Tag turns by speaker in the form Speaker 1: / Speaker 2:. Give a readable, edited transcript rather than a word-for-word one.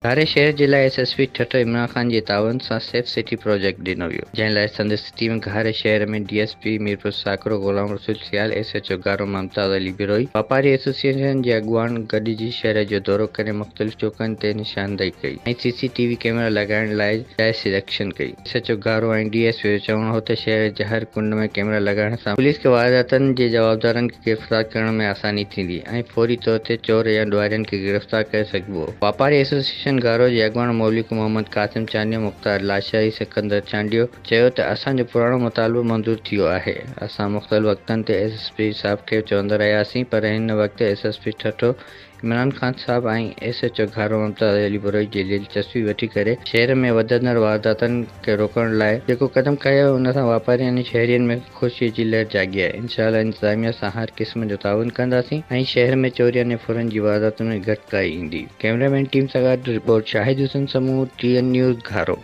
Speaker 1: گهاري شهر جي لاء S S P Thatta Imran Khan جي تعاون سان سيف سٽي پروجيڪٽ ڏنو ويو، جنهن لاء سندس ٽيم گهاري شهر ۾ D S P Mirpur Sakro Ghulam Rasool Sial, S H O Gharo Mumtaz Ali Brohi, واپاري ايسوسيئيشن جي اڳواڻن گڏجي شهر جو دورو ڪري مختلف چوڪن تي نشاندهي ڪئي ۽ سي سي ٽي وي ڪئميرا لڳائڻ لاء جاء سليڪشن ڪئي. S H O Gharo ۽ D S P جو چوڻ هو ته شهر جي هر ڪنڊ ۾ ڪئميرا لڳائڻ سان پوليس کي وارداتن جي جوابدارن کي گرفتار ڪرڻ ۾ آساني ٿيندي ۽ فوري طور تي چور يا ڏوهارين کي گرفتار ڪري سگهبو. واپاري ايسوسيئيشن گهارو جي اڳواڻ مولوي محمد قاسم چانڊيو، مختار لاشاري، سڪندر چانڊيو چيو ته اسان جو پراڻو مطالبو منظور ٿيو آهي، اسان مختلف وقتن تي ايس ايس پي صاحب کي چوندا رهياسين پر هن وقت S S P Thatta Imran Khan صاحب ۽ S H O Gharo Mumtaz Ali Brohi جي دلچسپي وٺي ڪري شهر ۾ وڌندڙ وارداتن کي روڪڻ لاء جيڪو قدم کنيو آهي ان سان واپارين ۽ شهرين ۾ خوشي جي لهر جاڳي آهي انشاء الله انتظاميا سان هر قسم جو تعاون ڪنداسين ۽ شهر ۾ چورين ۽ ڦرن جي وارداتن ۾ گهٽتائي ايندي ڪئميرا مين ٽيم سان گڏ report Shahid Hussain Samoon T N news Gharo.